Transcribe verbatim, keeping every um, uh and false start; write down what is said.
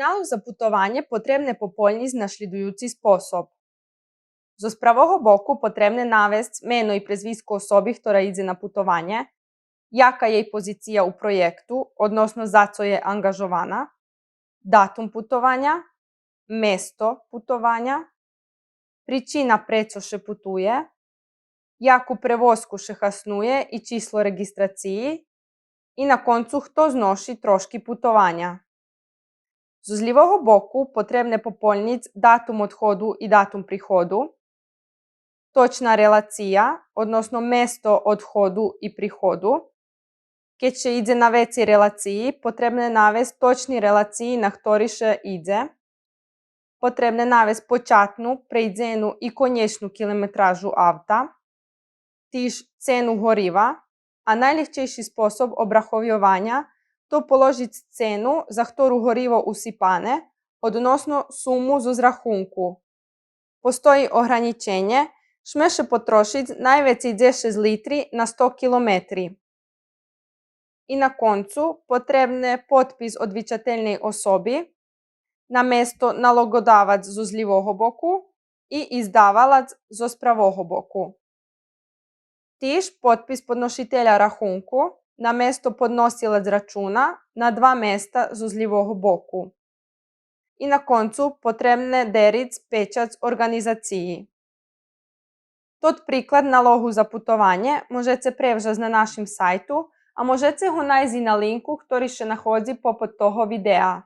Налог за путованє потребне пополнїц на шлїдуюци способ. Зоз правого боку потребне навесц мено и презвиско особи хтора идзе на путованє, яка єй позиция у проєкту, односно за цо є анґажована, датум путованя, место путованя, причина пре цо ше путує, яку превозку ше хаснує и число реґистрациї, и на концу хто зноши трошки путованя. Зоз лївого боку потребне пополнїц датум одходу и датум приходу, точна релация, односно место одходу и приходу. Кед ше идзе на вецей релациї, потребне навесц точни релациї на хтори ше идзе. Потребне навесц початну, прейдзену и конєчну километражу авта, тиж цену горива, а найлегчейши способ обраховйованя то положиц цену за хтору гориво усипане, односно суму зоз рахунку. Постої огранїченє, шме ше потрошиц найвецей дзешец литри на сто километри. И на концу потребне подпис одвичательней особи, на место налогодавац зоз лївого боку и издавалац зоз правого боку. Тиж подпис подношителя рахунку на место подносилац рачуна на два места зоз лївого боку. И на концу потребне дериц печац орґанизациї. Тот приклад налогу за путованє можеце превжац на нашим сайту, а можеце го найсц и на линку хтори ше находзи попод того видеа.